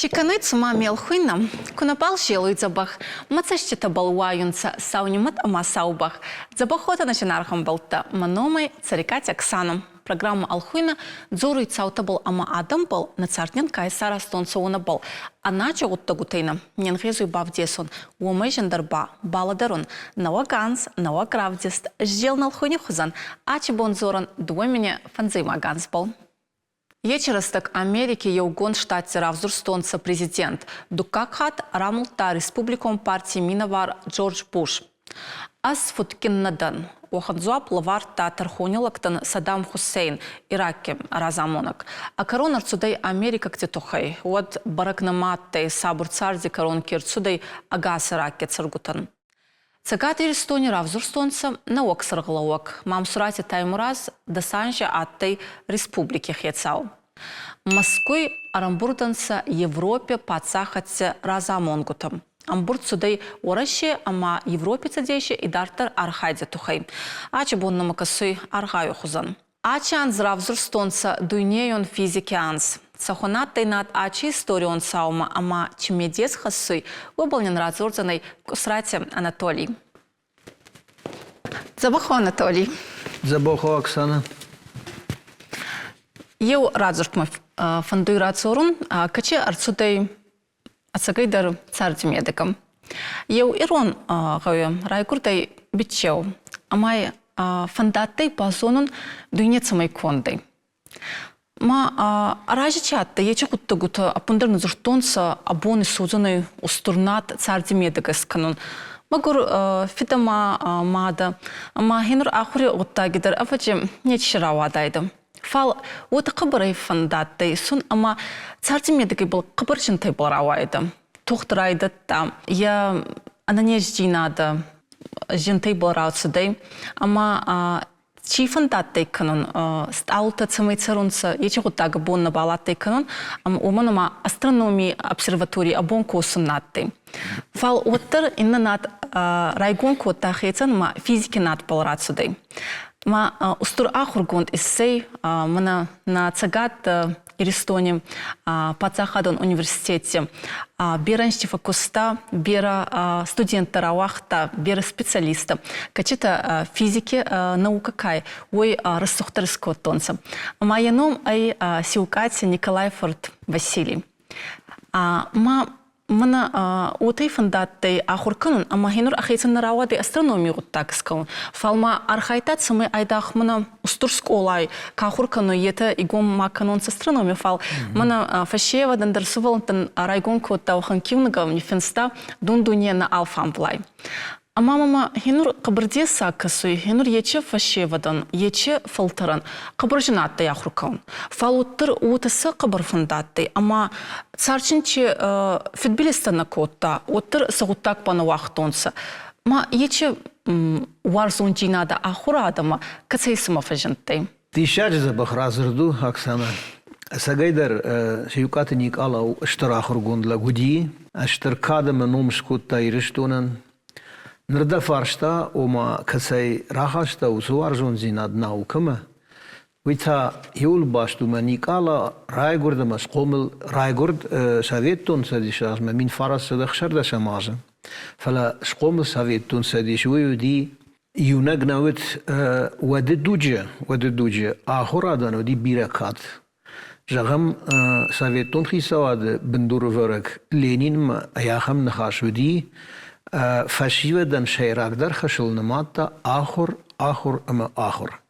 Чи кӕнуй цума ме лхуйнӕ, ку нӕбал зелуй дзӕбӕх, Мӕ цӕститӕбӕл уайунцӕ сау нимӕт ӕма сау бӕх. Дзӕбӕх уотӕ нӕ зинаргъ ӕмбӕлттӕ, мӕ номӕй Цӕрикъати Оксана. Программа «Ӕлхуйнӕ» дзоруй цаутӕбӕл ӕма адӕмбӕл, нӕ цард нин ка исаразтонцӕ, уонӕбӕл. Ӕнаджи гъуддӕгутӕй нӕ не нгъезуй бавдесун, уомӕй зиндӕр ба балӕдӕрун. Нӕуӕг анз, нӕуӕг равдист, зелн ӕлхуйни хузӕн ачи бон дзорӕн дууӕ мине фӕндзӕймаг анзбӕл. Ечи рӕстӕг Америки Еугонд Штатти равзурстонцӕ президент. Дуккаг хатт рамулдта республикон партий минӕвар Джордж Буш. Ӕз фудгин нӕ дӕн. Уӕхӕн дзуапп лӕвардта тӕрхони лӕгтӕн Саддам Хусейн, Ираки разамонӕг. Ӕ кӕрон ӕрцудӕй америкӕгти туххӕй. Уӕд бӕрӕг нӕма адтӕй, сабур царди кӕрон ке рцудӕй ӕгас Ираки цӕргутӕн. Цӕгат Иристони равзурстонцӕ нӕуӕг сӕргълӕууӕг Мамсурати Таймураз дӕс анзи адтӕй республики хецау. Мӕскуй ӕрӕмбурд ӕнцӕ Европи паддзахӕдти разамонгутӕ. Ӕмбурд цудӕй Уӕрӕсе ӕма Европи Цӕдеси идарддӕр архайди туххӕй. Ачи бон нӕмӕ кӕсуй аргъауи хузӕн. Ачи анз равзурстонцӕ дуйнейон физики анз. Цӕхуӕн адтӕй над ачи историон цаумӕ ӕма чи медес хӕссуй, уобӕл нин радзордзӕнӕй Къусрати Анатолий. Дзӕбӕх Анатолий. Дзӕбӕх Оксана. Еу радзурдмӕ фӕндуй радзорун, кӕци ӕрцудӕй ӕцӕгӕйдӕр царди медӕгӕ. Еу ирон гъӕуи райгурдӕй биччеу, ӕма фӕндадтӕй базонун дуйне цӕмӕй кондӕй. Ма арази чи адтӕй, ечи гъуддӕгутӕ ӕппундӕр нӕ дзурдтонцӕ, абони содзӕнӕй устур над царди медӕгӕ скӕнун. Мӕгур фидӕ ма мадӕ ӕма хенур ахури гъуддаги дӕр ӕвӕдзи нечи рауадайдӕ. Фал уотӕ хъӕбӕрӕй фӕндадтӕй исун ӕма царди медӕгӕй бал хъӕбӕр зинтӕй бал рауайидӕ. Тугъд райдӕдта, е ӕнӕнездзийнадӕ зинтӕй бал рацудӕй ӕма ци фӕндадтӕй кӕнун, стъалутӕ цӕмӕй цӕрунцӕ, ечи гъуддаг бон нӕбал адтӕй кӕнун, уомӕн ӕма астрономий обсерваторий абон косун на адтӕй. Фал уӕддӕр иннӕ над райгон кодта хецӕн ма физики надбӕл рацудӕй. Ма устур ахургонд иссӕй мӕнӕ нӕ Цӕгат Иристони паддзахадон университети берӕ ӕнзти фӕккуста, берӕ студенттӕ рауагъта, берӕ специалисттӕ, кӕцитӕ физики наука кай, уой рӕсугъддӕр искодтонцӕ. Ӕма йӕ ном ӕй Сиукъати Николай фурт Василий. Ма Мӕнӕ уотӕ фӕндадтӕй ахур кӕнун ӕма хенур ӕхецӕн нӕ рауадӕй астрономий гъуддаг искӕнун. Фал ма архайдта, цӕмӕй айдагъ мӕнӕ устур скъолай ка ахур кӕнуй, етӕ игон ма кӕнонцӕ астрономи, фал мӕнӕ фӕсевӕдӕн дӕр сувӕллӕнттӕн райгон кодта уӕхӕн киунугӕ ниффинста Дун-дуне нӕ алфамблай. Ӕма мӕмӕ хенур хъӕбӕр дессаг кӕсуй, хенур ечи фӕсевӕдӕн, ечи фӕлтӕрӕн хъӕбӕр зин адтӕй ахур кӕнун. Фал уӕддӕр уотӕ сӕ хъӕбӕр фӕндадтӕй ӕма царчин чи фидбилизтӕ нӕ кодта, уӕддӕр сӕ гъуддаг ба нӕ уагътонцӕ. Ма ечи уарзондзийнадӕ ахурадӕмӕ кӕцӕй цӕмӕ фӕззиндтӕй? Диссаджы дзӕбӕх радзырд у, Оксана. Ӕцӕгӕйдӕр Сиукъаты Никъала у стыр ахуыргонд лӕг уыди, стыр кад ӕмӕ ном скодта Ирыстонӕн. Ныр дӕ фарста, ома кӕцӕй рахаста уыцы уарзондзинад наукӕмӕ, уый та иуыл баст у, мӕ Никъала райгуырд ӕмӕ схъомыл райгуырд Советтон Цӕдисы размӕ 1916 азы. Фӕлӕ схъомыл Советтон Цӕдис, уый уыди Иунӕг нӕ уыд уӕды дуджы, уӕды дуджы ахуырадӕн уыди бирӕ кад. Зӕгъӕм, советон хицауады бындурӕвӕрӕг Ленинмӕ ахӕм ныхас уыди, фӕсивӕдӕн сӕйрагдӕр хӕсыл нымадта ахуыр, ахуыр ӕмӕ ахуыр.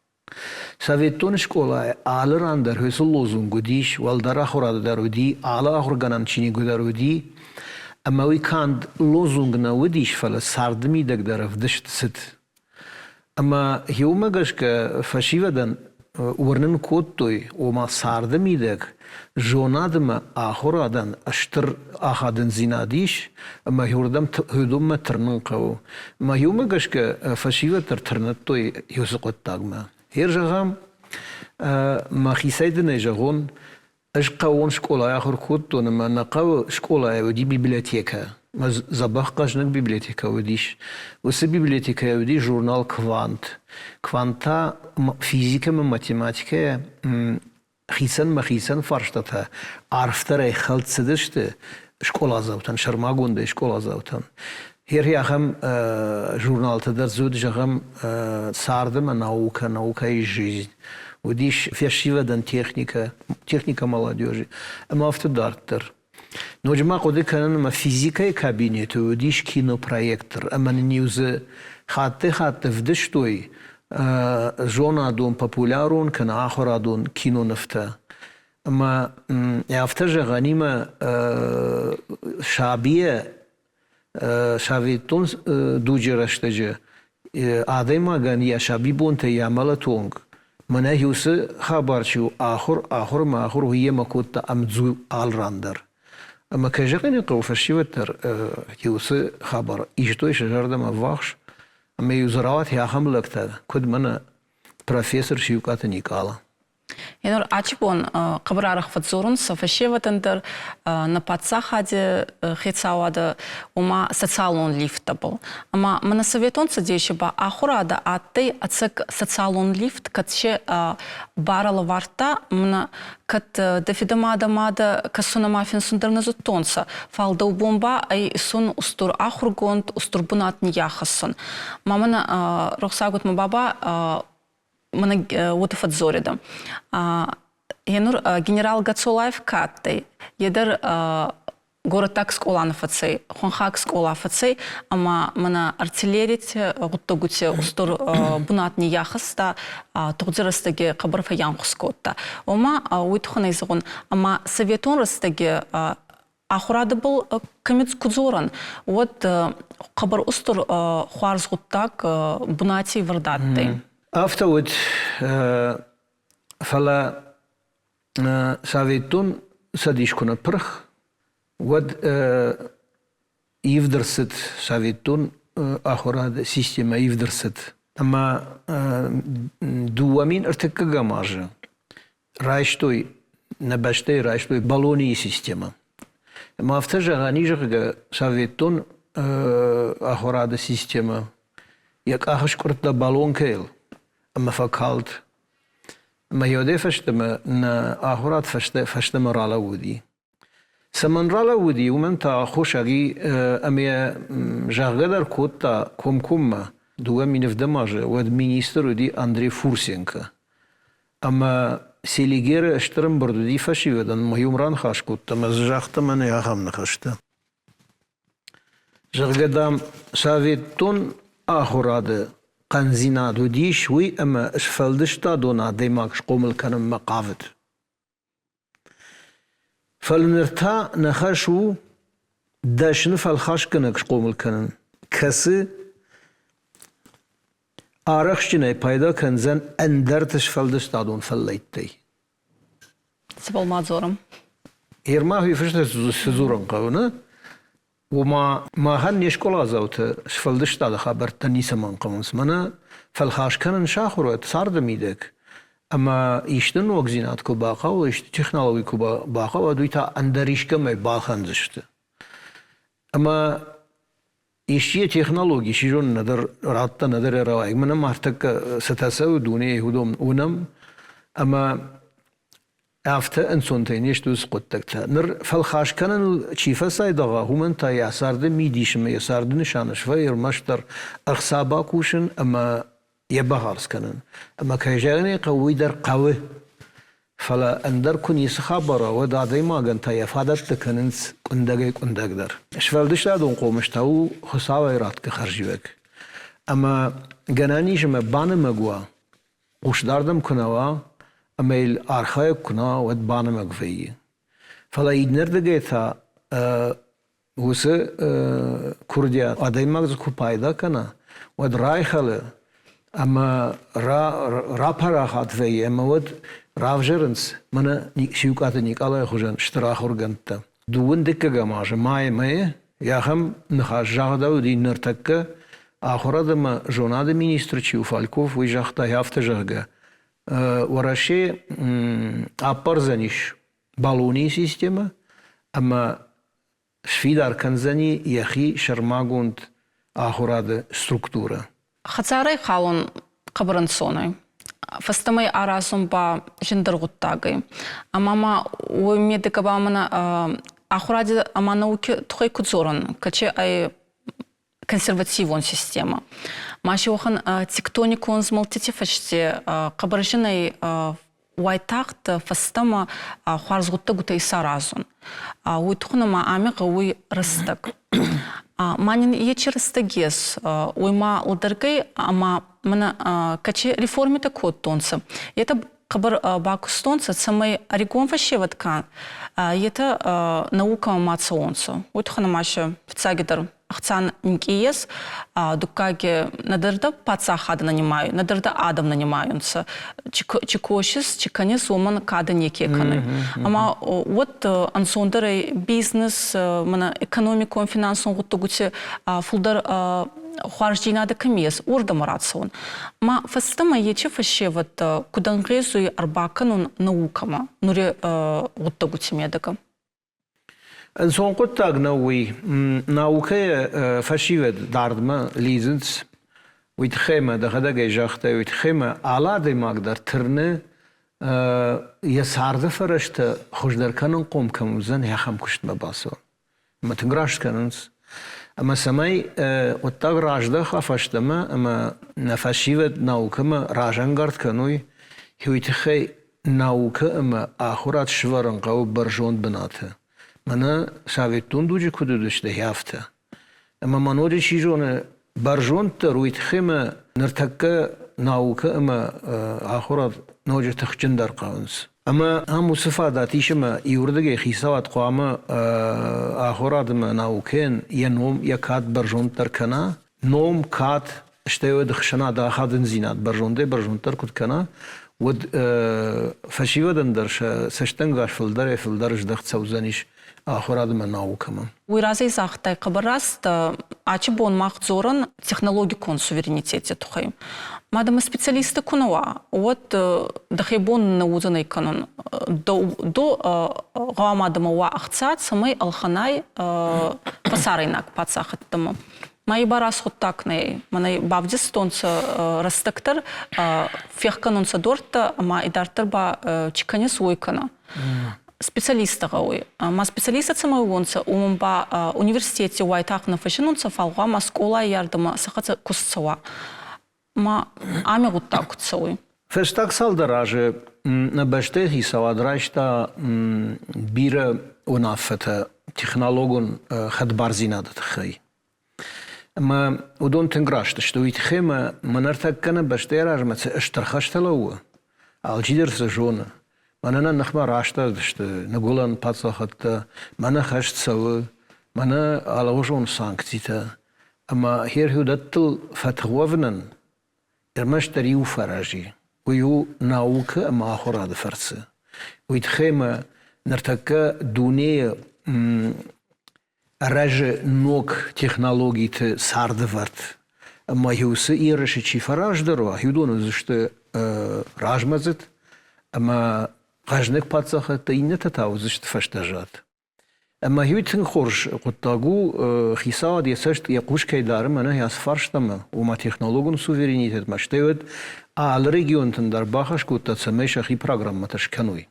Советон скъолайы алы ран дӕр уыцы лозунг уыдис, уӕлдӕр ахуырады дӕр уыди, алы ахуыргӕнӕн чиныгуы дӕр уыди. Ӕмӕ уый канд лозунг нӕ уыдис, фӕлӕ царды мидӕг дӕр ӕвдыст цыд. Ӕмӕ уымӕ гӕсгӕ фӕсивӕдӕн уырнын кодтой, ома царды мидӕг зонадмӕ ахуырадӕн стыр ахадындзинад ис, ӕмӕ уырдӕм уыдонмӕ тырнын хъӕуы. Ӕмӕ уымӕ гӕсгӕ фӕсивӕд дӕр тырныдтой уыцы хъуыддагмӕ. Гъер зӕгъӕм, мӕхицӕй дын ӕй зӕгъон, ӕз хъӕууон скъолайы ахуыр кодтон ӕмӕ нӕ хъӕуы скъолайы уыди библиотекӕ. Мӕ дзӕбӕх хъӕзныг библиотекӕ уыдис. Уыцы библиотекӕйы уыди журнал «Квант». Квант та физикӕ ӕмӕ математикӕйӕ. Хицӕнмӕ хицӕн фарстатӕ арфдӕрӕй хӕлд цыдысты скъоладзаутӕн, сӕрмагондӕй скъоладзаутӕн. Гъер ахӕм журналтӕ дӕр дзы уыд, зӕгъӕм, «Цард ӕмӕ наука», «Наука и жизнь», уыдис фӕсивӕдӕн техникӕ, техника молодежи ӕмӕ афтӕ дарддӕр. Ноджы ма хъуыды кӕнын, ӕмӕ физикӕйы кабинеты уыдис кинопроектор, ӕмӕ нын-иу дзы хаттӕй-хатт ӕвдыстой зонадон, популярон кӕнӕ ахуырадон кинонывтӕ. Ӕмӕ афтӕ зӕгъӕнимӕ сабийӕ советон дуджы рӕстӕджы адӕймагӕн йӕ сабибонтӕ йӕ мӕлӕты онг мӕнӕ уыцы хабар чи у, ахуыр, ахуырмӕ ахуыр, уый йемӕ кодта ӕмдзу алран дӕр. Ӕмӕ кӕй зӕгъын ӕй хъӕуы, фӕсивӕд дӕр уыцы хабар истой сӕ зӕрдӕмӕ ӕввахс ӕмӕ-иу дзы рауад ахӕм лӕгтӕ, куыд мӕнӕ профессор Сиукъаты Никъала. Енор ачи бон хъӕбӕр арӕх фӕдздзорунцӕ фӕсевӕдӕн дӕр нӕ паддзахади хецауадӕ, уома социалон лифттӕбӕл. Ӕма мӕнӕ Советон Цӕдеси ба ахурадӕ адтӕй ӕцӕг социалон лифт, кӕд се барӕ лӕвардта, мӕнӕ кӕд дӕ фидӕ-мадӕ мадӕ кӕсун ӕма финсун дӕр нӕ зудтонцӕ, фал дӕу бон ба ӕй исун устур ахургонд, устур бунат ниййахӕссун. Ма мӕнӕ рохсагут мӕ баба мӕнӕ уотӕ фӕдздзоридӕ. Енур генерал Гацолаев ка адтӕй, е дӕр городтаг скъола нӕ фӕцӕй, хуӕнхаг скъола фӕцӕй ӕма мӕнӕ артиллерити гъуддӕгути устур бунат ниййахӕста, тугъди рӕстӕги хъӕбӕр фӕййанхус кодта. Ома уой туххӕн ӕй зӕгъун, ӕма советон рӕстӕги ахурадӕбӕл кӕми ку дзорӕн, уӕд хъӕбӕр устур хуарз гъуддаг бунати ивӕрд адтӕй. Афтӕ уыд, фӕлӕ Советон Цӕдис куы ныппырх, уӕд ивд ӕрцыд советон ахуырады системӕ ивд ӕрцыд. Ӕмӕ 2003 азы райстой, нӕ бӕстӕйы райстой Болонийы системӕ. Ӕмӕ афтӕ зӕгъӕн ис, зӕгъгӕ, советон ахуырады системӕ йӕ къах скъуырдта балонкӕйыл ӕмӕ фӕкалд. Ӕмӕ уӕдӕй фӕстӕмӕ нӕ ахуырад фӕстӕмӕ ралӕууыди. Цӕмӕн ралӕууыди, уымӕн та аххосаг и ӕмӕ зӕгъгӕ дӕр кодта комкоммӕ 2007 азы, уӕд министр уыди Андрей Фурсенко. Ӕмӕ Селигеры стыр ӕмбырд уыди фӕсивӕдӕн, ӕмӕ иум раныхас кодта ӕмӕ дзы загъта мӕнӕ ахӕм ныхӕстӕ. Зӕгъгӕ, дам, советон ахуырады хъӕндзинад уыдис уый, ӕмӕ сфӕлдыстадон адӕймаг схъомыл кӕнынмӕ хъавыд. Фӕлӕ ныр та нӕ хӕс у дӕсны фӕлхасгӕнӕг схъомыл кӕнын, кӕцы арӕхстджынӕй пайда кӕндзӕн ӕндӕрты сфӕлдыстадон фӕллӕйттӕй. Цӕбӕл ма дзорӕм? Ермак фыста цы дзурын хъӕуы, нӕ? Ома махӕн не скъоладзауты сфӕлдыстады хабӕрттӕ ницӕмӕн хъӕуынц. Мӕнӕ фӕлхас кӕнын сахуыр уӕд царды мидӕг ӕмӕ исты ногдзинад куы бахъӕуа, исты технологи куы бахъӕуа, уый та ӕндӕр искӕмӕй балхӕндзысты. Ӕмӕ исчи йӕ технологи, чи зоны, нӕдӕр радта, нӕдӕр ӕрауайӕг. Мӕнӕ ма ӕртӕккӕ цытӕ цӕуы дунейы, уыдон уынӕм. Ӕмӕ Афтӕ ӕнцонтӕй не сты уыцы хъуыддӕгтӕ. Ныр фӕлхас кӕныныл чи фӕцайдагъа, уымӕн та йӕ царды мидис ӕмӕ йӕ царды нысан свӕййы ӕрмӕстдӕр ӕхца бакусын ӕмӕ йӕ бахардз кӕнын. Ӕмӕ кӕй зӕгъын ӕй хъӕуы, уый дӕр хъӕуы. Фӕлӕ ӕндӕр куы ницы хабар уа, уӕд адӕймагӕн та йӕ фадӕттӕ кӕнынц къуындӕгӕй-къуындӕгдӕр. Сфӕлдыстадон хъомыс та у Хуыцауӕй ратгӕ хӕрзиуӕг. Ӕмӕ гӕнӕн ис ӕмӕ банымӕг уа, Хъусдард ӕм куы нӕ уа ӕмӕ йыл архайӕг куы нӕ уа, уӕд банымӕг вӕййы. Фӕлӕ иннӕрдыгӕй та уыцы курдиат адӕймаг дзы куы пайда кӕна, уӕд райхӕлы ӕмӕ рапарахат вӕййы ӕмӕ уӕд равзӕрынц мӕнӕ Сиукъаты Никъалайы хуызӕн стыр ахуыргӕндтӕ. Дыууын дыккӕгӕм азы майы мӕйы ахӕм ныхас загъдӕуыди ныртӕккӕ ахуырад ӕмӕ зонады министр чи у Фальков, уый загъта афтӕ, зӕгъгӕ, Уӕрӕсе аппардзӕнис Болонийы системӕ ӕмӕ сфидар кӕндзӕни йӕхи сӕрмагонд ахуырады структурӕ. Хӕдзарӕй халон хъӕбӕр ӕнцонӕй. Фӕстӕмӕ аразун ба зиндӕр гъуддаг ӕй. Ӕма ма уой медӕгӕ ба мӕнӕ ахуради ӕма науки туххӕй ку дзорӕн, кӕчи ӕй консервативон системӕ. Ма си уӕхӕн тектоникон змӕлдтити фӕсте хъӕбӕр зин ӕй уайтагъд фӕстӕмӕ хуарз гъуддӕгутӕ исаразун. Уой туххӕн ма ами гъӕуй рӕстӕг. Ма нин ечи рӕстӕг ес, уой ма лӕдӕргӕй ӕма мӕнӕ кӕчи реформитӕ кодтонцӕ, етӕ хъӕбӕр бакустонцӕ, цӕмӕй ӕригон фӕсевӕд ка, етӕ наукӕмӕ ма цӕуонцӕ. Уой туххӕн ма сӕ фиццагидӕр ӕхца минкъий ес, дуккаги нӕдӕр дӕ паддзахадӕ нӕ нимайуй, нӕдӕр дӕ адӕм нӕ нимайунцӕ. Чи косис, чи кӕнис, уомӕн кадӕ неке кӕнуй. Ӕма уӕд ӕнцондӕрӕй бизнес, мӕнӕ экономикон, финансон гъуддӕгути фулдӕр хуарздзийнадӕ кӕми ес, уордӕмӕ рацӕун. Ма фӕстӕмӕ ечи фӕсевӕд куд ӕнгъезуй ӕрбакӕнун наукӕмӕ нури гъуддӕгути медӕгӕ? Ӕнцон хъуыддаг нӕу уый. Наукӕйы фӕсивӕд дардмӕ лидзынц. Уый тыххӕй мӕ дӕхӕдӕг ӕй загътай, уый тыххӕй мӕ алы адӕймаг дӕр тырны йӕ царды фӕрӕзтӕ хуыздӕр кӕнынхъом кӕм уыдзӕн, ахӕм куыстмӕ бацӕуын. Ӕмӕ тынг раст кӕнынц. Ӕмӕ цӕмӕй хъуыддаг раздӕха фӕстӕмӕ ӕмӕ нӕ фӕсивӕд наукӕмӕ разӕнгард кӕной, уый тыххӕй наукӕ ӕмӕ ахуырад сывӕрын хъӕуы бӕрзонд бынаты. Мӕнӕ советон дуджы куыд уыдысты, афтӕ. Ӕмӕ ма ноджы чи зоны, бӕрзонддӕр уый тыххӕй ӕмӕ ныртӕккӕ наукӕ ӕмӕ ахуырад ноджы тыхджындӕр хъӕуынц. Ӕмӕ ам уыцы фадат ис ӕмӕ иуырдыгӕй хицауад хъуамӕ ахуырад ӕмӕ наукӕйӕн йӕ ном, йӕ кад бӕрзонддӕр кӕна, ном, кад, стӕй уӕд ӕхсӕнады ахадындзинад бӕрзондӕй-бӕрзонддӕр куыд кӕна, уӕд фӕсивӕдӕн дӕр сӕ цӕстӕнгас фылдӕрӕй-фылдӕр здӕхт цӕудзӕнис ахуырад ӕмӕ наукӕмӕ. Уый разӕй загътай хъӕбӕр раст, ачы бон мах дзорӕн технологикон суверенитети туххӕй. Ма дӕмӕ специалисттӕ ку нӕ уа, уӕд дӕхе бон нӕ уодзӕнӕй кӕнун. До гъӕуама дӕмӕ уа ӕхца, цӕмӕй ӕлхӕнай фӕсарӕйнаг паддзахӕдтӕмӕ. Ма ибӕ расгъуддаг нӕй. Мӕнӕ бавдистонцӕ рӕстӕгдӕр, фехгӕнунцӕ дортӕ ӕма идарддӕр ба чи кӕнис, уой кӕнӕ. Специалисттӕ гъӕуй. Ма специалисттӕ цӕмӕй уонцӕ, уомӕн ба университети уайтагъд нӕ фӕззиннунцӕ, фал гъӕуама скъолай ӕрдӕмӕ сӕ хӕццӕ куст цӕуа. Ма ами гъуддаг куд цӕуй? Фӕстаг цалдӕр азы нӕ бӕстӕйы хицауад райста бирӕ уынаффӕтӕ технологон хӕдбардзинады тыххӕй. Ӕмӕ уыдон тынг раст сты. Уый тыххӕй мӕ мӕ ныртӕккӕ нӕ бӕстӕйы размӕ цы стыр хӕстӕ лӕууы, алчидӕр сӕ зоны. Мӕнӕ нӕ ныхмӕ растадысты ныгуылӕн паддзахӕдтӕ, мӕнӕ хӕст цӕуы, мӕнӕ алыгъуызон санкцитӕ. Ӕмӕ херхуыдӕттыл фӕтых уӕвынӕн ӕрмӕстдӕр иу фӕрӕз и. Уый у наукӕ ӕмӕ ахуырады фӕрцы. Уый тыххӕй мӕ ныртӕккӕ дунейы рӕзы ног технологиты цардӕвӕрд. Ӕмӕ-иу цы ерысы чи фӕраздӕр уа, уыдон уыдзысты размӕдзыд ӕмӕ хъӕзныг паддзахӕдтӕ, иннӕтӕ та уыдзысты фӕстӕзад. Ӕмӕ уый тынг хорз хъуыддаг у, хицауад йӕ цӕст йӕ хъус кӕй дары мӕнӕ ацы фарстамӕ, ома технологон суверенитетмӕ, стӕй уӕд алы регионтӕн дӕр бахӕс кодта, цӕмӕй сӕхи программӕтӕ скӕной,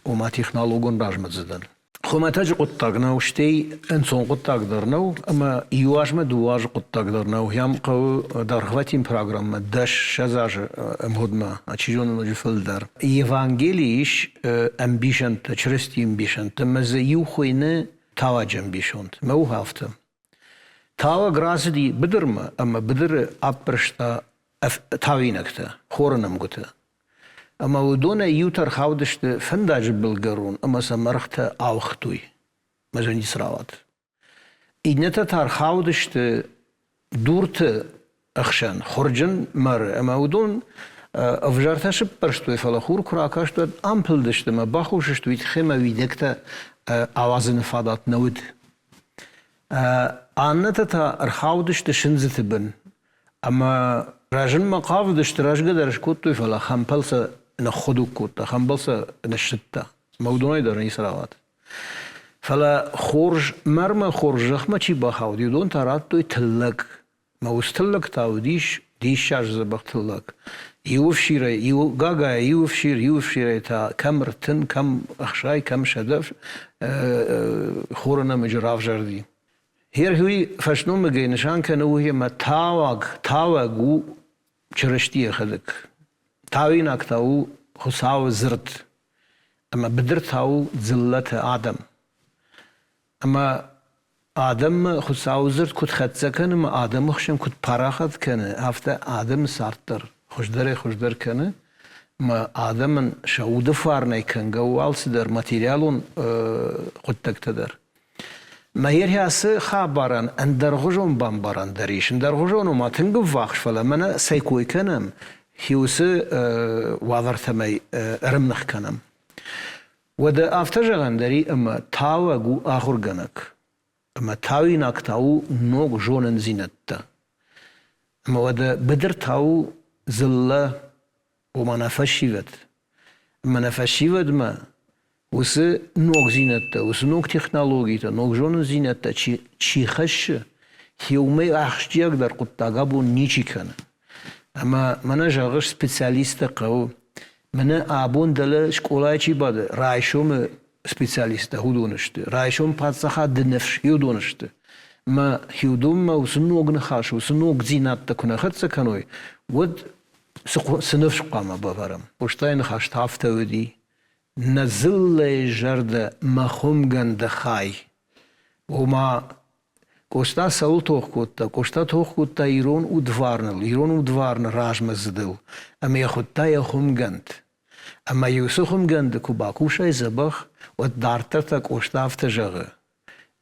ома технологон размӕдзыдӕн. Хуымӕтӕджы хъуыддаг нӕу, стӕй ӕнцон хъуыддаг дӕр нӕу ӕмӕ иу азмӕ дыууӕ азы хъуыддаг дӕр нӕу. Йӕм хъӕуы дӕргъвӕтин программӕ 10-20 азы ӕмгъуыдмӕ, чи зоны ноджы фылдӕр. Евангелийы ис ӕмбисӕндтӕ, Чырыстийы ӕмбисӕндтӕ, ӕмӕ дзы иу хуыйны тауӕджы ӕмбисонд. Мӕ ух афтӕ. Тауӕг рацыди быдырмӕ ӕмӕ быдыры аппӕрста тауинӕгтӕ, хоры нӕмгуытӕ. Ӕмӕ уыдонӕй иутӕ ӕрхаудысты фӕндаджы былгӕрон ӕмӕ сӕ мӕргътӕ ауыгътой. Мӕ зӕнди рауад. Иннӕтӕ та ӕрхаудысты дурты ӕхсӕн, хуырджын мӕры, ӕмӕ уыдон ӕвзӕртӕ сыппӕрстой, фӕлӕ хур куы ракаст, уӕд ампылдысты ӕмӕ бахус сты, уый тыххӕй ӕмӕ уидӕгтӕ ауадзыны фадат нӕ уыд. Аннӕтӕ та ӕрхаудысты сындзыты бын ӕмӕ рӕзынмӕ хъавыдысты, рӕзгӕ дӕр скодтой, фӕлӕ хӕмпӕл сӕ ныххуыдуг кодта, хӕмпӕл сӕ ныссыдта. Ӕмӕ уыдонӕй дӕр ницы рауад. Фӕлӕ хорз мӕрмӕ, хорз зӕхмӕ чи бахауди, уыдон та радтой тыллӕг. Мӕ уыцы тыллӕг та уыдис диссаджы дзӕбӕх тыллӕг. Иу ӕфсирӕй, иу гагайӕ иу ӕфсир, иу ӕфсирӕй та кӕм 30, кӕм 60, кӕм 100 хоры нӕмыджы равзӕрди. Герхи фӕсномыгӕй нысан кӕны уый, ӕмӕ тауӕг, тауӕг у Чырысти йӕхӕдӕг. Тауинаг та у Хуыцауы дзырд, ӕмӕ быдыр та у дзыллӕты адӕм. Ӕмӕ адӕммӕ Хуыцауы дзырд куыд хӕццӕ кӕны ӕмӕ адӕмы хсӕн куыд парахат кӕны, афтӕ адӕмы цард дӕр хуыздӕрӕй-хуыздӕр кӕны. Ӕмӕ адӕмӕн сӕ уды фарнӕй кӕнгӕ у алцыдӕр материалон хъуыддӕгтӕ дӕр. Мӕ ацы хабарӕн ӕндӕргъуызон бамбарӕн дӕр ис. Ӕндӕргъуызон ома тынг ӕввахс, фӕлӕ мӕнӕ цӕй кой кӕнӕм, уыцы уавӕртӕм ӕй ӕрымных кӕнӕм. Уӕдӕ афтӕ зӕгъӕн дӕр и, ӕмӕ тауӕг у ахуыргӕнӕг, ӕмӕ тауинаг та у ног зонындзинӕдтӕ. Ӕмӕ уӕдӕ быдыр та у дзыллӕ, ома нӕ фӕсивӕд. Ӕмӕ нӕ фӕсивӕдмӕ уыцы ногдзинӕдтӕ, уыцы ног технологитӕ, ног зонындзинӕдтӕ чи, чи хӕссы, уымӕй ахсджиагдӕр хъуыддаг абон ничи кӕны. Ӕмӕ мӕнӕ зӕгъыс, специалисттӕ хъӕуы. Мӕнӕ абон дӕлӕ скъолайы чи бады, райсомы специалисттӕ уыдон сты. Райсом паддзахады ныфс уыдон сты. Мӕ хиуыдонмӕ уыцы ног ныхас, уыцы ногдзинӕдтӕ куы нӕ хӕццӕ кӕной, уӕд цы ныфс хъуамӕ бавӕрӕм? Къостайы ныхас та афтӕ уыди: Нӕ дзыллӕйы зӕрдӕ мӕ хуымгӕнды хай. Ома Къоста цӕуыл тох кодта? Къоста тох кодта ирон удварныл, ирон удварны размӕдзыдыл ӕмӕ йӕ хуыдта йӕ хуымгӕнд. Ӕмӕ-иу уыцы хуымгӕнды куы бакусай дзӕбӕх, уӕд дарддӕр та Къоста афтӕ зӕгъы: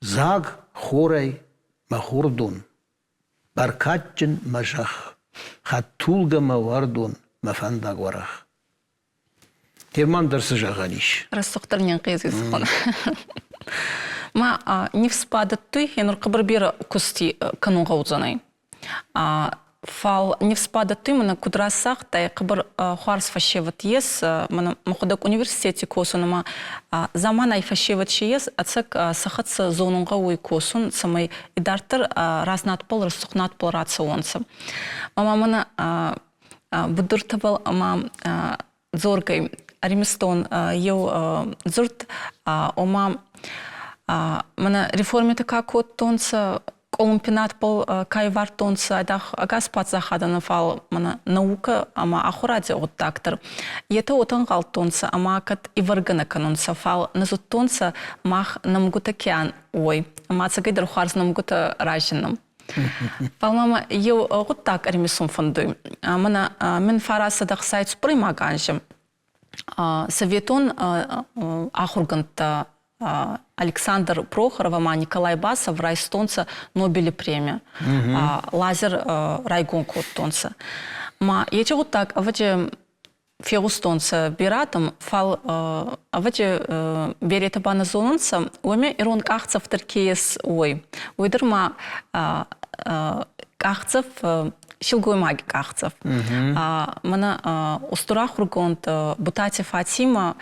Дзаг хорӕй мӕ хордон, бӕркадджын мӕ зӕхх, хӕдтулгӕ мӕ уӕрдон, мӕ фӕндаг уӕрӕх. Герман дӕр цы зӕгъӕн ис? Рӕсугъддӕр не нхъезуй цыхъон. Ма нифс бадӕттуй, енур хъӕбӕр берӕ кусти кӕнун гъӕудзӕнӕй. Фал нифс бадӕттуй мӕнӕ куд расагътай, хъӕбӕр хуарз фӕсевӕд ес, мӕнӕ мӕхуӕдӕг университети косун ӕма заманай фӕсевӕд си ес, ӕцӕг сӕ хӕццӕ зонун гъӕуй косун, цӕмӕй идарддӕр разнадбӕл, рӕсугъд надбӕл рацӕуонцӕ. Ӕма мӕнӕ будуртӕбӕл ӕма дзоргӕй ӕримистон еу дзурд, ома мӕнӕ реформитӕ ка кодтонцӕ, къулумпинатбӕл ка ивардтонцӕ айдагъ ӕгас паддзахадӕн, фал мӕнӕ наукӕ ӕма ахуради гъуддаг дӕр. Етӕ уотӕ ӕнгъалдтонцӕ, ӕма кӕд ивӕргӕ нӕ кӕнунцӕ, фал нӕ зудтонцӕ, мах нӕмгутӕ ке ан, уой. Ӕма ӕцӕгӕйдӕр хуарз нӕмгутӕ разиннӕм. Фал мӕмӕ еу гъуддаг ӕримисун фӕндуй. Мӕнӕ мин 1964 анзи советон ахургӕндтӕ Александр Прохоров ӕма Николай Басов райстонцӕ Нобели преми. Лазер райгон кодтонцӕ. Ма ечи гъуддаг ӕвӕдзи фегъустонцӕ берӕтӕм, фал ӕвӕдзи беретӕ ба нӕ зонунцӕ, уоми ирон къахдзӕф дӕр ке ес, уой. Уой дӕр ма къахдзӕф силгоймаги къахдзӕф. Мӕнӕ устур ахургонд Бутати Фатима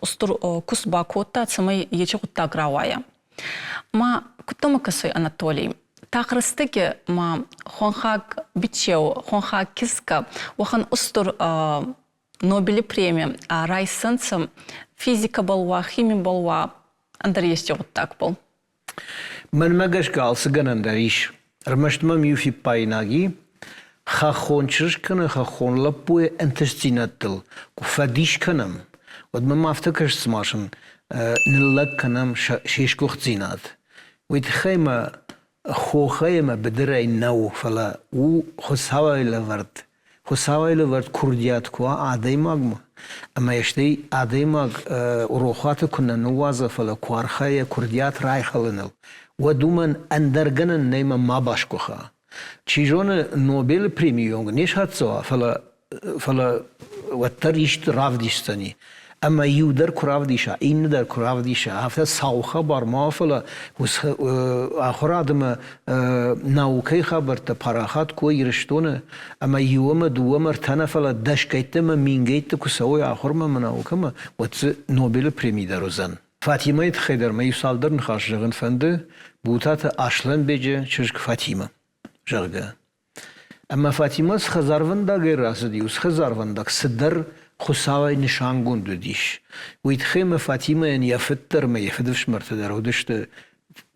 устур куст бакодта, цӕмӕй ечи гъуддаг рауайа. Ма кудтӕмӕ кӕсуй Анатолий? Тагъд рӕстӕги ма хуӕнхаг бичеу, хуӕнхаг кизгӕ уӕхӕн устур Нобели преми райсӕнцӕ физикӕбӕл уа, химибӕл уа, ӕндӕр ести гъуддагбӕл. Мӕнмӕ гӕсгӕ алцыгӕнӕн дӕр ис. Ӕрмӕст мӕм иу фиппаинаг и, хӕххон чызг кӕнӕ хӕххон лӕппуйы ӕнтыстдзинӕдтыл куы фӕдис кӕнӕм, уӕд мӕм афтӕ кӕсы, цыма сын ныллӕг кӕнӕм се сгуыхтдзинад. Уый тыххӕй мӕ хохӕй ӕмӕ быдырӕй нӕу, фӕлӕ у Хуыцауӕй лӕвӕрд, Хуыцауӕй лӕвӕрд курдиат куы уа адӕймагмӕ, ӕмӕ стӕй адӕймаг рохуаты куы нӕ ныууадза, фӕлӕ куы архайа курдиат райхалыныл, уӕд уымӕн ӕндӕр гӕнӕн нӕй мӕ ма басгуыха. Чи зоны, Нобелы премийы онг не схӕццӕ уа, фӕлӕ фӕлӕ уӕддӕр исты равдисдзӕни. Ӕмӕ иу дӕр куы равдиса, иннӕ дӕр куы равдиса, афтӕ сау хабар ма уа, фӕлӕ ахуырад ӕмӕ наукӕйы хабӕрттӕ парахат кой Ирыстоны ӕмӕ иу ӕмӕ дыууӕ ӕмӕ ӕртӕ нӕ, фӕлӕ дӕсгӕйттӕ ӕмӕ мингӕйтты куы цӕуой ахуырмӕ ӕмӕ наукӕмӕ, уӕд дзы Нобелы преми дӕр уыдзӕн. Фатимӕйы тыххӕй дӕр мӕ иу цалдӕр ныхас зӕгъын фӕнды Бутаты Аслӕнбеджы чызг Фатимӕ, зӕгъгӕ. Ӕмӕ Фатимӕ цы хӕдзарвӕндагӕй рацыди, уыцы хӕдзарвӕндаг цыдӕр Хуыцауӕй нысангонд уыдис. Уый тыххӕй мӕ Фатимӕйӕн йӕ фыд дӕр ӕмӕ йӕ фыдыфсымӕртӕ дӕр уыдысты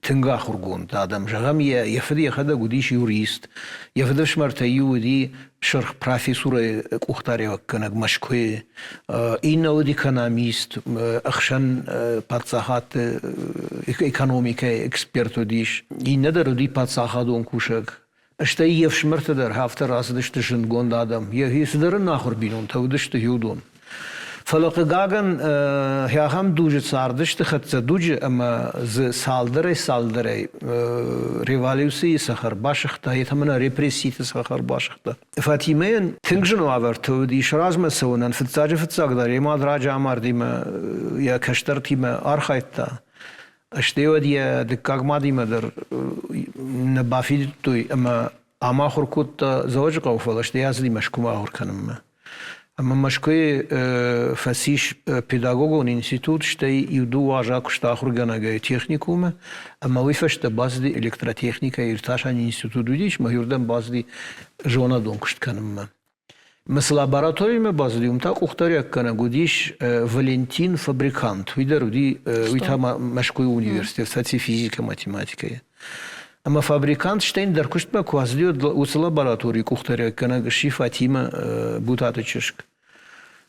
тынг ахуыргонд адӕм. Зӕгъӕм, йӕ фыд йӕхӕдӕг уыдис юрист, йӕ фыдыфсымӕртӕй иу уыди сырх профессурӕйы къухдариуӕггӕнӕг Мӕскуыйы, иннӕ уыд экономист, ӕхсӕн паддзахадты экономикӕйы эксперт уыдис, иннӕ дӕр уыди паддзахадон кусӕг. Стӕй йе фсымӕртӕ дӕр афтӕ рацыдысты зындгонд адӕм. Йӕхи цыдӕр ӕнахуыр бинонтӕ уыдысты иудон. Фӕлӕ, хъыгагӕн, ахӕм дуджы цардысты хӕццӕ дуджы ӕмӕ дзы цалдӕрӕй-цалдӕрӕй революцийы цӕхӕр басыгъта, йе та мӕнӕ репресситы цӕхӕр басыгъта. Фатимӕйӕн тынг зын уавӕрты уыдис размӕ цӕуынӕн. Фыццаджы-фыццагдӕр йӕ мад раджы амардимӕ йӕ кӕстӕртимӕ архайдта. Стӕй уӕд йӕ дыккаг мадимӕ дӕр нӕ бафидыдтой ӕмӕ ам ахуыр кодта Дзӕуӕджыхъӕуы, фӕлӕ стӕй ацыди Мӕскуымӕ ахуыр кӕнынмӕ. Ӕмӕ Мӕскуыйы фӕцис педагогон институт, стӕй иу-дыууӕ азы акуыста ахуыргӕнӕгӕй техникумы, ӕмӕ уый фӕстӕ бацыди электротехникӕйы иртасӕн институт уыдис, ӕмӕ уырдӕм бацыди зонадон куыст кӕнынмӕ. Цы лабораторимӕ бацыди, уым та къухдариуӕггӕнӕг уыдис Валентин Фабрикант. Уый дӕр уыди, уый та Мӕскуыйы университет, кстати, физикӕ, математикӕйы. Ӕмӕ фабрикант стӕй ӕндӕр куыстмӕ куы ацыди, уӕд уыцы лабораторийы къухдариуӕггӕнӕг сси Фатимӕ Бутаты чызг.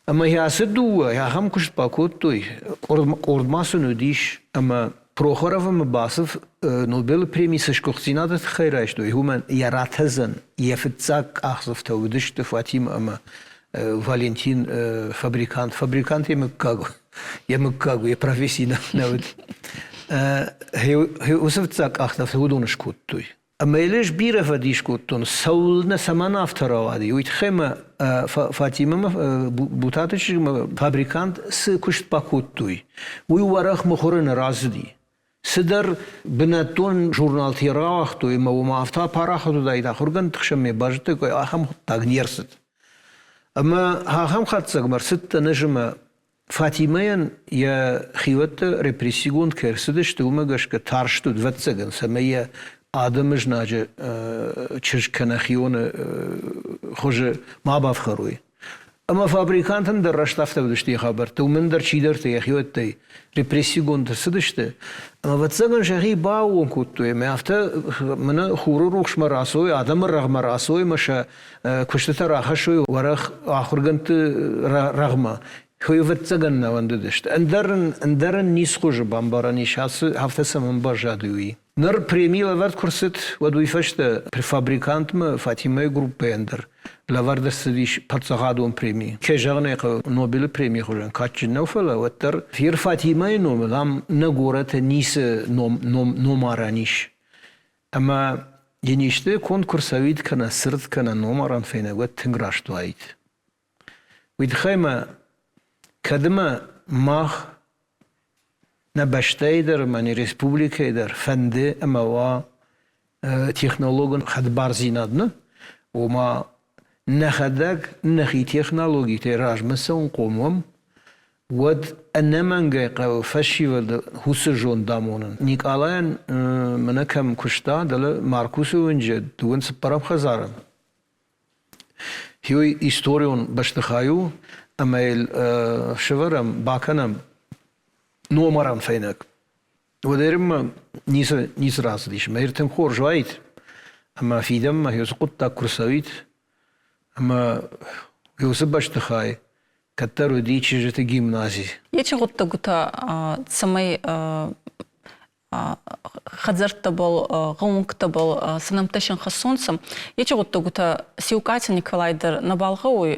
Ӕмӕ йӕ ацы дыууӕ ахӕм куыст бакодтой, къорд ма сын уыдис, ӕмӕ Прохоровы Мыбасов Нобелы преми цы сгуыхтдзинады тыххӕй райстой, уымӕн йӕ ратӕдзӕн йӕ фыццаг къахдзӕфтӕ уыдысты Фатим ӕмӕ Валентин фабрикант. Фабрикант йӕ мыггаг, йӕ мыггаг, йӕ професси нӕ уыд. Уыцы фыццаг къахдзӕфтӕ уыдон скодтой. Ӕмӕ йыл ӕз бирӕ фӕдис кодтон, цӕуылнӕ, цӕмӕн афтӕ рауади, уый тыххӕй мӕ Фатимӕмӕ Бутаты чызгмӕ фабрикант цы куыст бакодтой, уый уӕрӕх мыхуыры нӕ рацыди. Цыдӕр бынӕттон журналтӕ рауагътой ӕмӕ уымӕ афтӕ апарахат уыдаид, ахуыргӕндты хсӕн ме базыдтой, ахӕм хъуыддаг не рцыд. Ӕмӕ ахӕм хатдзӕгмӕ ӕрцыдтӕн ӕз ӕмӕ Фатимӕйӕн йӕ хиуӕттӕ репрессигонд кӕй ӕрцыдысты, уымӕ гӕсгӕ тарст уыд, ӕвӕццӕгӕн, цӕмӕй йӕ адӕмы знаджы чызг кӕнӕ хионы хуызы ма бафхӕрой. Ӕмӕ фабрикантӕн дӕр раст афтӕ уыдысты йӕ хабӕрттӕ, уымӕн дӕр чидӕртӕ йӕхиуӕттӕй репрессигонд ӕрцыдысты. Ӕмӕ, ӕвӕццӕгӕн, сӕхи бааууон кодтой ӕмӕ афтӕ мӕнӕ хуры рухсмӕ рацӕуой, адӕмы рӕгъмӕ рацӕуой ӕмӕ сӕ куыстытӕ рахӕссой уӕрӕх ахуыргӕндты рӕгъмӕ, ӕвӕццӕгӕн нӕ уӕндыдысты. Ӕндӕр ын, ӕндӕр ын ницы хуызы бамбарӕн ис, ацы афтӕ цӕмӕн баззад, уый. Ныр преми лӕвӕрд куы рцыд, уӕд уый фӕстӕ фабрикантмӕ Фатимӕйы группӕйӕн дӕр лӕвӕрд ӕрцыдис паддзахадон преми. Кӕй зӕгъын ӕй хъӕуы, Нобелы премийы хуызӕн кадджын нӕу, фӕлӕ уӕддӕр Фир Фатимӕйы номыл ам нӕ горӕты ницы ном, ном, номарӕн ис. Ӕмӕ йын исты конд куы рцӕуид кӕнӕ цырд кӕнӕ номарӕн фӕйнӕг, уӕд тынг раст уаид. Уый тыххӕй мӕ кӕд ӕмӕ мах нӕ бӕстӕйы дӕр ӕмӕ нӕ республикӕйы дӕр фӕнды ӕмӕ уа технологон хӕдбардзинад, нӕ? Ома нӕхӕдӕг нӕхи технологитӕй размӕ цӕуынхъом уӕм, уӕд ӕнӕмӕнгӕй хъӕуы фӕсивӕды уыцы зонд амонын. Никъалайӕн мӕнӕ кӕм куыста, дӕлӕ Маркусы уынджы дыууын цыппӕрӕм хӕдзары. Уый историон бӕстыхай у, ӕмӕ йыл сӕвӕрӕм, бакӕнӕм номарӕн фӕйнӕг. Уӕдӕй ницы, ницы рацыдис. Мӕ тынг хорз уаид, ӕмӕ фидӕнмӕ уыцы хъуыддаг куы рцӕуид, ӕмӕ уыцы бӕстыхай кӕддӕр уыди чызджыты гимнази. Ечи гъуддӕгутӕ цӕмӕй хӕдзӕрттӕбӕл, гъӕунгтӕбӕл цы нӕмттӕ син хӕссунцӕ, ечи гъуддӕгутӕ Сиукъати Николай дӕр нӕбал гъӕуй,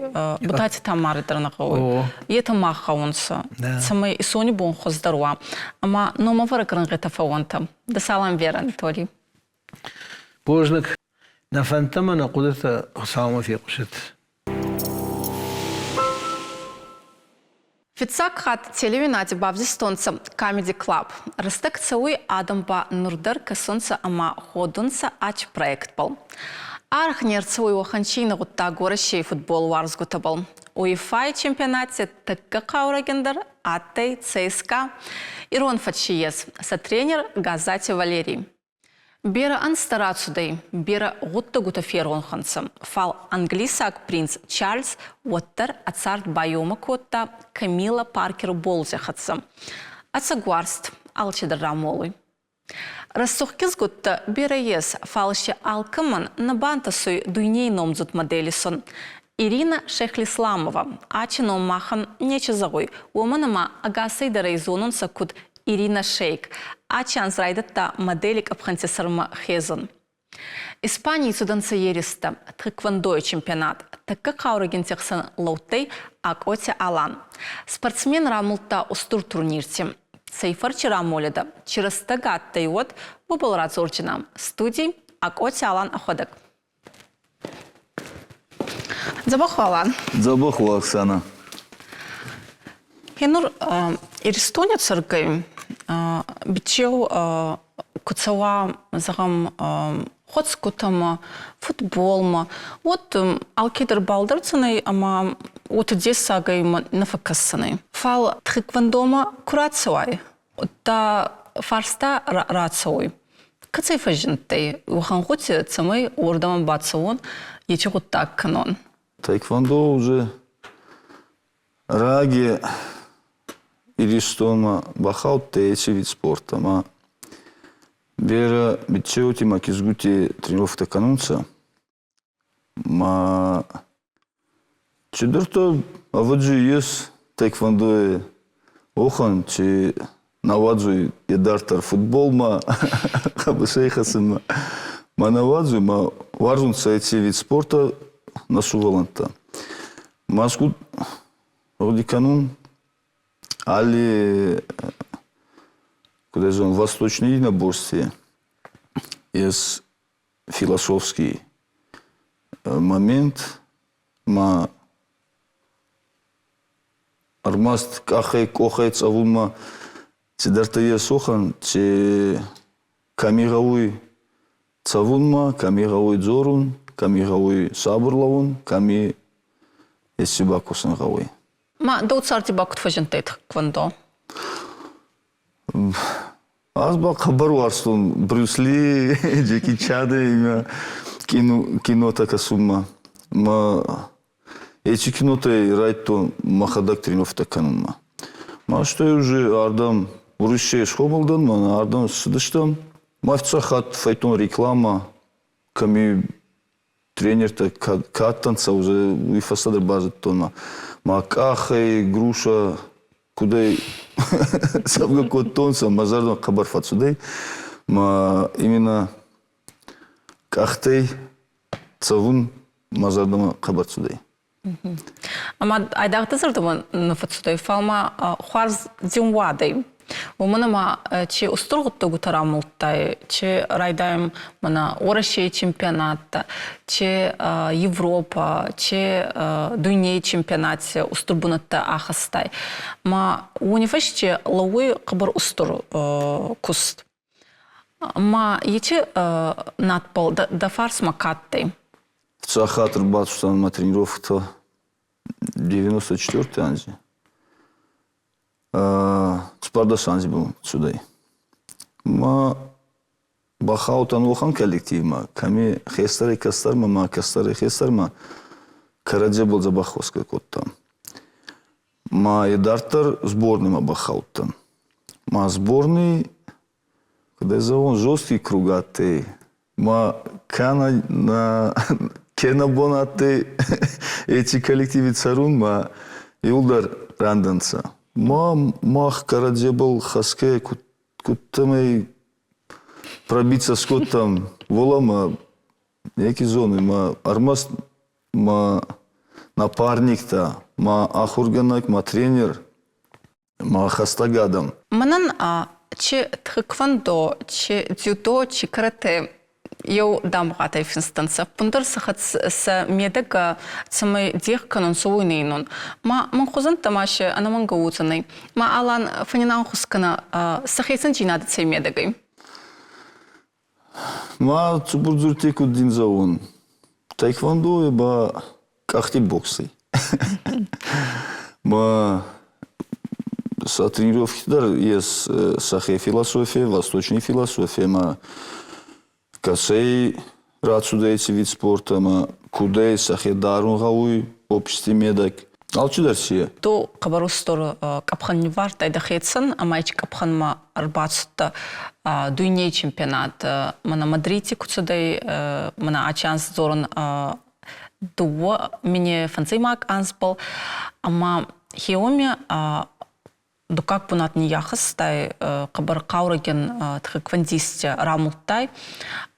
Бутати Тамари дӕр нӕ гъӕуй. Етӕ мах гъӕунцӕ, цӕмӕй исони бон хуӕздӕр уа. Ӕма номӕвӕрӕг рӕнгъитӕ фӕууӕнтӕ. Дӕ салам, Вера Анатолий. Бузныг. Нӕ фӕндтӕ ӕмӕ нӕ хъуыдытӕ Хуыцаумӕ фехъуысӕд. Фиццаг хатт телеуинади бавдистонцӕ Comedy Club. Рӕстӕг цӕуй, адӕм ба нур дӕр кӕсунцӕ ӕма ходунцӕ аци проектбӕл. Аргъ не рцӕуй уӕхӕн цийни гъуддаг Уӕрӕсей футбол уарзгутӕбӕл. УЕФА-й чемпионати тӕккӕ хъаурӕгиндӕр адтӕй ЦСКА. Ирон фӕччи ес сӕ тренер Газати Валерий. Берӕ ӕнзтӕ рацудӕй, берӕ гъуддӕгутӕ феронх ӕнцӕ, фал англисаг принц Чарльз уӕддӕр ӕ цард баеумӕ кодта Камилла Паркер Болзи хӕццӕ. Ӕцӕг уарзт алчидӕр рамолуй. Рӕсугъд кизгуттӕ берӕ ес, фал си алкӕмӕн нӕ бантӕсуй дуйней номдзуд модели сон. Ирина Шехлисламова ачи ном махӕн нечи зӕгъуй, уомӕн ӕма ӕгасӕйдӕр ӕй зонунцӕ куд Ирина Шейк. Ачи анз райдӕдта модели къӕпхӕнти сӕрмӕ хезун. Испаний цудӕнцӕ еристӕ, тхэквондой чемпионат. Тӕккӕ хъаурӕгинти хсӕн лӕудтӕй Акъоти Алан. Спортсмен рамулдта устур турнирти. Цӕй фӕрчи рамолӕдӕ, чи рӕстӕг адтӕй уӕд, уобӕл радзордзинан. Студий Акъоти Алан ӕхуӕдӕг. Дзӕбӕх уо, Алан. Дзӕбӕх уо, Оксана. Гъенур Иристони цӕргӕй бичеу ку цӕуа, зӕгъӕм, хуӕцгутӕмӕ, футболмӕ, уӕд алкедӕр балдӕрдзӕнӕй ӕма уотӕ дессагӕй нӕ фӕккӕсдзӕнӕй. Фал тхэквондомӕ ку рацӕуай, удта фарста рацӕуй. Кӕцӕй фӕззиндтӕй уӕхӕн гъуди, цӕмӕй уордӕмӕ бацӕуон, еци гъуддаг кӕнон? Тхэквондо уже Раги Иристонмӕ бахаудтӕй еци вид спорта ӕма берӕ биццеути ма кизгути тренировкӕтӕ кӕнунцӕ. Ма цидӕртӕ, ӕвӕдзи, ес тхэквондой уӕхӕн, чи нӕ уадзуй идарддӕр футболмӕ, гъӕбесӕй хӕцунмӕ. Ма нӕ уадзуй, ма уарзунцӕ еци вид спорта нӕ сувӕллӕнттӕ. Мӕскуд гъуди кӕнун алли куд ӕй зӕгъон, восточный единоборстве ес философский момент ма ӕрмӕст къахӕй къохӕй цӕвунмӕ цидӕртӕ ес уӕхӕн, ци кӕми гъӕуй цӕвунмӕ, кӕми гъӕуй дзорун, кӕми гъӕуй сабур лӕуун, кӕми ести бакосун гъӕуй. Ма дӕу царди ба куд фӕззиндтӕй тхэквондо? Ӕз ба хъӕбӕр уарзтон Брюс Ли, Джеки Чаны имӕ кинотӕ кӕсунмӕ. Ма еци кинотӕй райдтон мӕхӕдӕг тренировкӕтӕ кӕнунмӕ. Ма стӕй уже ардӕм Уруссийӕй схъомыл дӕн, мӕнӕ ардӕм цыдыстӕм. Ма фиццаг хатт федтон рекламӕ, кӕми тренертӕ кӕд адтӕнцӕ, уый фӕстӕдӕр базудтон ма къахӕй груша кудӕй цӕвгӕ кодтонцӕ, мӕ зӕрдӕмӕ хъӕбӕр фӕццудӕй. Ма именно къӕхтӕй цӕвун мӕ зӕрдӕмӕ хъӕбӕр цудӕй. Ӕма айдагъ дӕ зӕрдӕмӕ нӕ фӕццудӕй, фал ма хуарз зин уадӕй. Уомӕн ӕма чи устур гъуддӕгутӕ рамулдтай, чи райдайӕм мӕнӕ Уӕрӕсей чемпионаттӕ, чи Европӕ, чи дуйней чемпионати устур бунӕттӕ ахӕстай. Ма уони фӕсте лӕууй хъӕбӕр устур куст. Ма ечи надбӕл дӕ фарсмӕ ка адтӕй? Фиццаг хатт ӕрбацудтӕн мӕ тренировкӕтӕ 94 анзи. Цуппӕрдӕс анзи был цудӕй. Ма бахаудтӕн уӕхӕн коллективмӕ, кӕми хестӕрӕй кӕстӕрмӕ ма кӕстӕрӕй хестӕрмӕ кӕрӕдзебӕл дзӕбӕх хуӕцгӕ кодтам. Ма идарддӕр сборныймӕ бахаудтӕн. Ма сборный, куд зӕгъон, жесткий круг адтӕй. Ма кӕнӕ кенӕ бон адтӕй еци коллективи цӕрун, ма еулдӕр рандӕнцӕ. Ма мах кӕрӕдзебӕл хӕсгӕ кудтӕмӕй пробиться скодтам уоламӕ неке зонуй, ма ӕрмӕст мӕ напарниктӕ, мӕ ахургӕнӕг, мӕ тренер – Мӕ хӕстӕг адӕм. Мӕнӕн чи тхэквондо, чи дзюдо, чи каратэ еу дамгъатӕй финстӕнцӕ. Ӕппундӕр сӕ медӕгӕ цӕмӕй дех кӕнунцӕ, уой не инун. Ма мӕн хузӕнттӕ ма се ӕнӕмӕнгӕ уодзӕнӕй. Ма Алан фӕннин ӕнхус кӕнӕ сӕ хецӕндзийнадӕ цӕй медӕгӕй? Ма цубур дзурдти куд дин зӕгъон, тхэквондой ба къӕхти боксӕй. Ма сӕ тренировки дӕр ес сӕхе философия, восточный философия ма. Кӕцӕй рацудӕй еци вид спорт ӕма кудӕй сӕхе дарун гъӕуй обществи медӕг. Алчидӕр си. Ду хъӕбӕр устур къӕпхӕн ниввардтай дӕхецӕн ӕма ечи къӕпхӕнмӕ ӕрбацудтӕ дуйней чемпионат. Мӕнӕ Мадрити ку цудӕй, мӕнӕ ачи анз дзорун дууӕ мине фӕндзӕймаг анзбӕл ӕма хеуоми дуккаг бунат ниййахӕстай, хъӕбӕр хъаурӕгин тхэквондисттӕ рамулдтай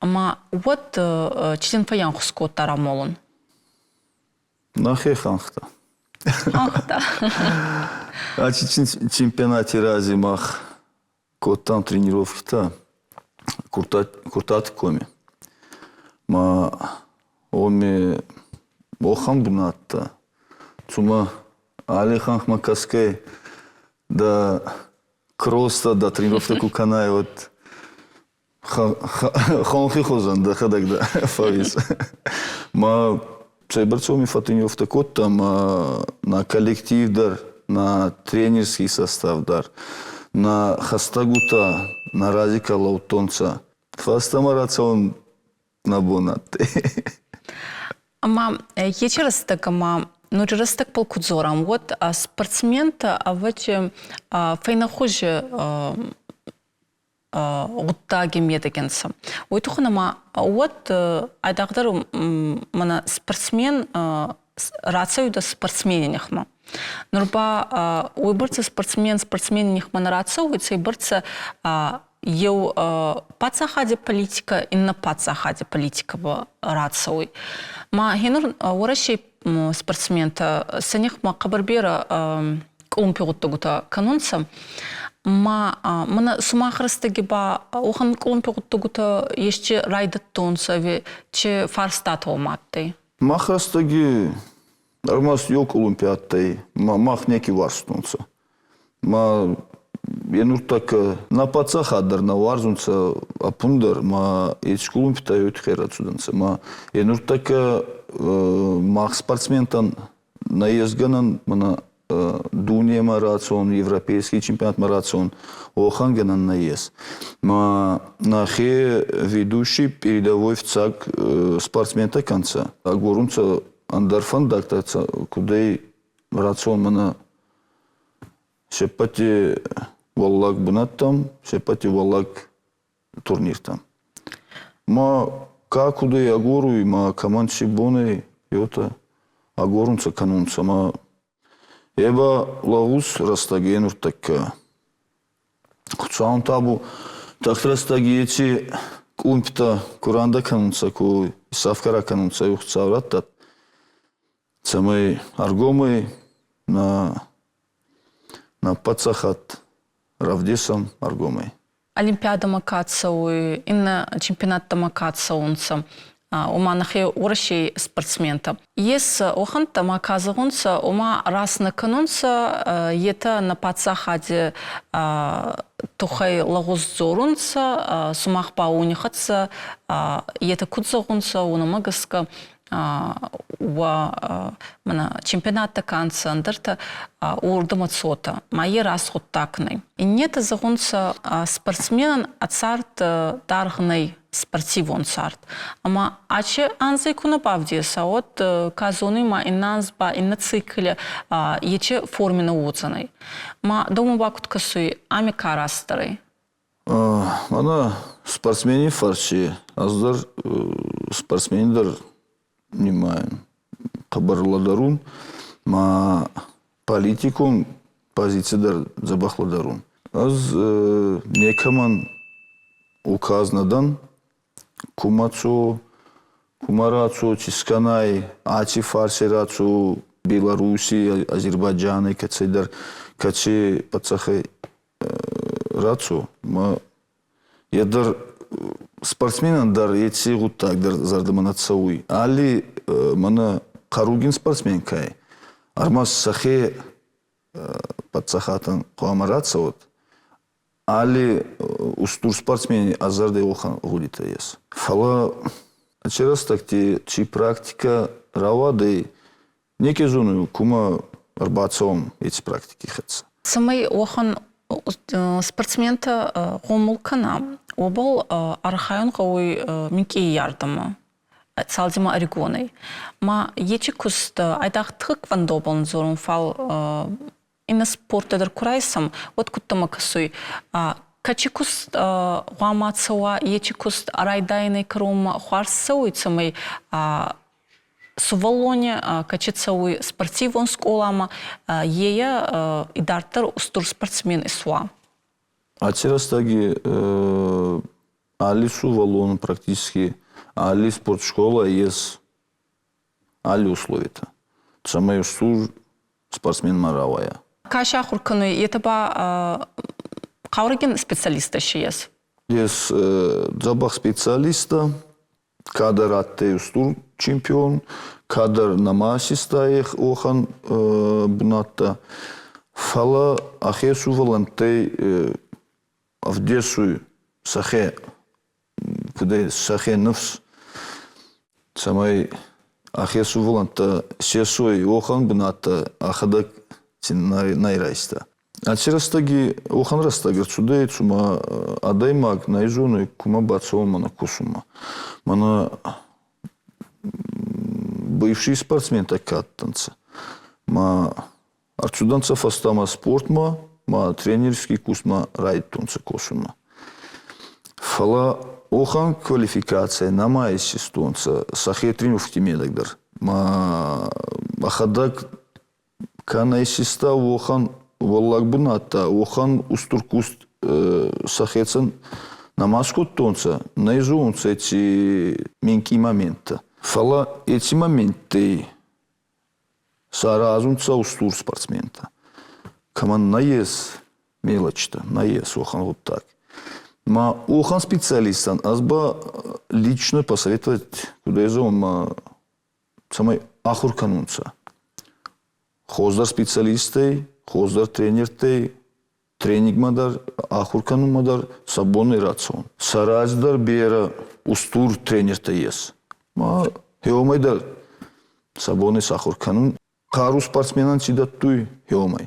ӕма уӕд чи дин фӕййанхус кодта рамолун? Нӕхе хӕнхтӕ. Хӕнхтӕ. Ачи чемпионати рази мах кодтам тренировкитӕ Куртаты коми. Ма уоми уӕхӕн бунӕттӕ, цума алли ханхмӕ кӕсгӕй дӕ кросстӕ, дӕ тренировкӕ ку кӕнай, уӕд хонхи хузӕн дӕхӕдӕг дӕ фӕууис. Ма цӕйбӕрцӕ уоми фӕттренировкӕ кодтам, нӕ коллектив дӕр, нӕ тренерский состав дӕр, нӕ хӕстӕгутӕ нӕ рази ка лӕудтонцӕ. Фӕстӕмӕ рацӕун нӕ бон адтӕй. Ӕма ечи рӕстӕг ӕма ноджы рӕстӕгбӕл ку дзорӕм, уӕд спортсментӕ, ӕвӕдзи, фӕйнӕхузи гъуддаги медӕгӕ нцӕ. Уой туххӕн ӕма уӕд айдагъдӕр мӕнӕ спортсмен рацӕуидӕ спортсмени нихмӕ. Нур ба уойбӕрцӕ спортсмен спортсмени нихмӕ нӕ рацӕуй, цӕйбӕрцӕ еу паддзахади политикӕ иннӕ паддзахади политикӕ ба рацӕуй. Ма гьенур Уӕрӕсей спортсментӕ сӕ нихмӕ хъӕбӕр берӕ къулумпи гъуддӕгутӕ кӕнунцӕ. Ма мӕнӕ сумах рӕстӕги ба уӕхӕн къулумпи гъуддӕгутӕ ести райдӕдтонцӕ ӕви чи фарстатӕ уӕмӕ адтӕй? Мах рӕстӕги ӕрмӕст еу къулумпи адтӕй, мах неке уарзтонцӕ. Ма е нуртӕккӕ нӕ паддзахад дӕр нӕ уарзунцӕ ӕппундӕр, ма еци къулумпитӕ еу туххӕй рацудӕнцӕ. Ма е нуртӕккӕ мах спортсментӕн нӕййес гӕнӕн мӕнӕ дунемӕ рацӕун, европейский чемпионатмӕ рацӕун, уӕхӕн гӕнӕн нӕййес. Ма нӕхе ведущий передовой фиццаг спортсментӕ ка нцӕ, агорунцӕ ӕндӕр фӕндӕгтӕ, кудӕй рацӕун мӕнӕ се ппӕти уӕллаг бунӕттӕм, се ппӕти уӕллаг турниртӕм. Ма ка кудӕй агоруй, ма кӕмӕн ци бон ӕй, уотӕ агорунцӕ кӕнунцӕ. Ма е ба лӕгъуз рӕстӕг е нуртӕккӕ. Хуцауӕн табу, тагъд рӕстӕги еци къумптӕ ку рандӕ кӕнунцӕ, ку исӕфгӕ ракӕнунцӕ, Хуцау раттӕд, цӕмӕй ӕргомӕй нӕ нӕ паддзахад равдесӕн ӕргомӕй. Олимпиадӕмӕ ка цӕуй, иннӕ чемпионаттӕмӕ ка цӕунцӕ, ома нӕхе Уӕрӕсей спортсментӕ. Ес уӕхӕнттӕ ма ка зӕгъунцӕ, ома раст нӕ кӕнунцӕ, етӕ нӕ паддзахади туххӕй лӕгъуз дзорунцӕ, сумах ба уони хӕццӕ етӕ куд зӕгъунцӕ, уонӕмӕ гӕсгӕ уӕ мӕнӕ чемпионаттӕ ка нцӕ, ӕндӕртӕ уордӕмӕ цотӕ, ма е раст гъуддаг нӕй. Иннетӕ зӕгъунцӕ, спортсменӕн ӕ цард даргъ нӕй, спортивон цард. Ӕма ачи анзӕй ку нӕ бавдеса, уӕд ка зонуй ма иннӕ анз ба иннӕ цикле ечи форми нӕ уодзӕнӕй. Ма дӕумӕ ба куд кӕсуй, ами ка растдӕр ӕй? Мӕнӕ спортсмени фӕрци ӕз дӕр спортсмени дӕр нимайун. Хъӕбӕр лӕдӕрун, ма политикон позици дӕр дзӕбӕх лӕдӕрун. Ӕз некӕмӕн указ нӕ дӕн, кумӕ цо, кумӕ рацо, ци скӕнай, аци фарси рацо Белоруссий, Азербайджанӕй кӕцӕйдӕр, кӕци паддзахӕй рацо, ма е дӕр спортсменӕн дӕр еци гъуддаг дӕр зӕрдӕмӕ нӕ цӕуй. Алли мӕнӕ хъаругин спортсмен ка ӕй, ӕрмӕст сӕхе паддзахадӕн хъуамӕ рацӕуӕд. Алли устур спортсмени ӕ зӕрдӕй уӕхӕн гъудитӕ ес. Фалӕ аци рӕстӕгти ци практикӕ рауадӕй, Неке зонуй, кумӕ ӕрбацӕуӕн еци практики хӕццӕ. Цӕмӕй уӕхӕн Спортсментӕ гъомул кӕна, уобӕл архайун гъӕуй минкъиййардӕмӕ, цалдӕмӕ ӕригонӕй. Ма ечи куст айдагъ тхиквӕндобӕл дзорун, фал иннӕ спорттӕ дӕр ку райсӕм, уӕд кудтӕмӕ кӕсуй, кӕци куст гъуама цӕуа, ечи куст райдайӕнӕй кӕронмӕ хуарз цӕуй, цӕмӕй сувӕллони кӕци цӕуй спортивон скъоламӕ, ейӕ идарддӕр устур спортсмен исуа. Аци рӕстӕги алли сувӕллон практически алли спортшкола ес алли условитӕ, цӕмӕй устур спортсмен ма рауайа. Ка сахур кӕнуй, етӕ ба хъаурӕгин специалисттӕ си ес? Ес дзӕбӕх специалисттӕ, кадӕр адтӕй устур чемпион, кадӕр нӕма систа уӕхӕн бунӕттӕ. Фалӕ ӕхе сувӕллӕнттӕй ӕвдесуй сӕхе, кудӕй сӕхе нифс, цӕмӕй ӕхе сувӕллӕнттӕ сесой уӕхӕн бунӕттӕ ӕхӕдӕг нӕ райста. Аци рӕстӕги уӕхӕн рӕстӕг ӕрцудӕй, цума адӕймаг нӕ зонуй, кумӕ бацӕуон мӕнӕ косунмӕ. Мӕнӕ бывший спортсментӕ ка адтӕнцӕ, ма ӕрцудӕнцӕ фӕстӕмӕ спортмӕ, ма тренерский кустмӕ райдтонцӕ косунмӕ. Фалӕ уӕхӕн квалификацийӕ нӕма исистонцӕ сӕхе тренировки медӕг дӕр. Ма ӕхӕдӕг Ка нӕ исиста, уӕхӕн уӕллаг бунӕттӕ, уӕхӕн устур куст сӕхецӕн нӕма скодтонцӕ, нӕ зонунцӕ еци минкъий моменттӕ. Фалӕ еци моменттӕй сӕ аразунцӕ устур спортсментӕ. Кӕмӕн нӕййес мелочтӕ, нӕййес уӕхӕн гъуддаг. Ма уӕхӕн специалисттӕн ӕз ба лично посоветовать, куд ӕй зонун, ма цӕмӕй ахур кӕнунцӕ. Хуӕздӕр специалисттӕй, хуӕздӕр тренертӕй, тренингмӕ дӕр, ахур кӕнунмӕ дӕр сӕ бон ӕй рацӕун. Сӕ раздӕр берӕ устур тренертӕ ес. Ма хеуомӕй дӕр сӕ бон ӕй сахур кӕнун. Хъару спортсменӕн ци дӕттуй, хеуомӕй.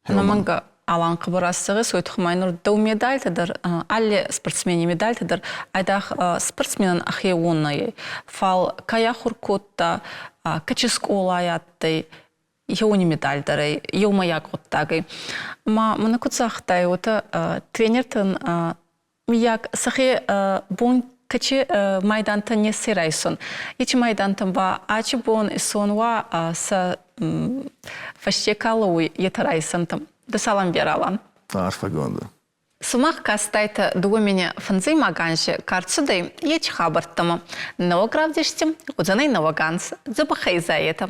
Ӕнӕмӕнгӕ Алан хъӕбӕр уой туххӕй нур дӕу медальтӕ дӕр, алли спортсмени медальтӕ дӕр айдагъ спортсменӕн ӕхе уоннӕй, фал ка ахур кодта, кӕци скъолай адтӕй, еуни медаль дӕр ӕй еумӕйаг гъуддагӕй. Ма мӕнӕ куд загътай, уотӕ тренертӕн миййаг сӕхе бон кӕци майдантӕ не райсон. Ечи майдантӕн ба ачи бон исон уа сӕ фӕсте ка лӕууй, етӕ райсӕнтӕ. Дӕ салам бералан. Арфӕгонд. Сумах кастайтӕ дууӕ мине фӕндзӕймаг анзи ка рцудӕй, ечи хабӕрттӕмӕ. Нӕуӕг равдисти уодзӕнӕй нӕуӕг анз. Дзӕбӕхӕй зайетӕ.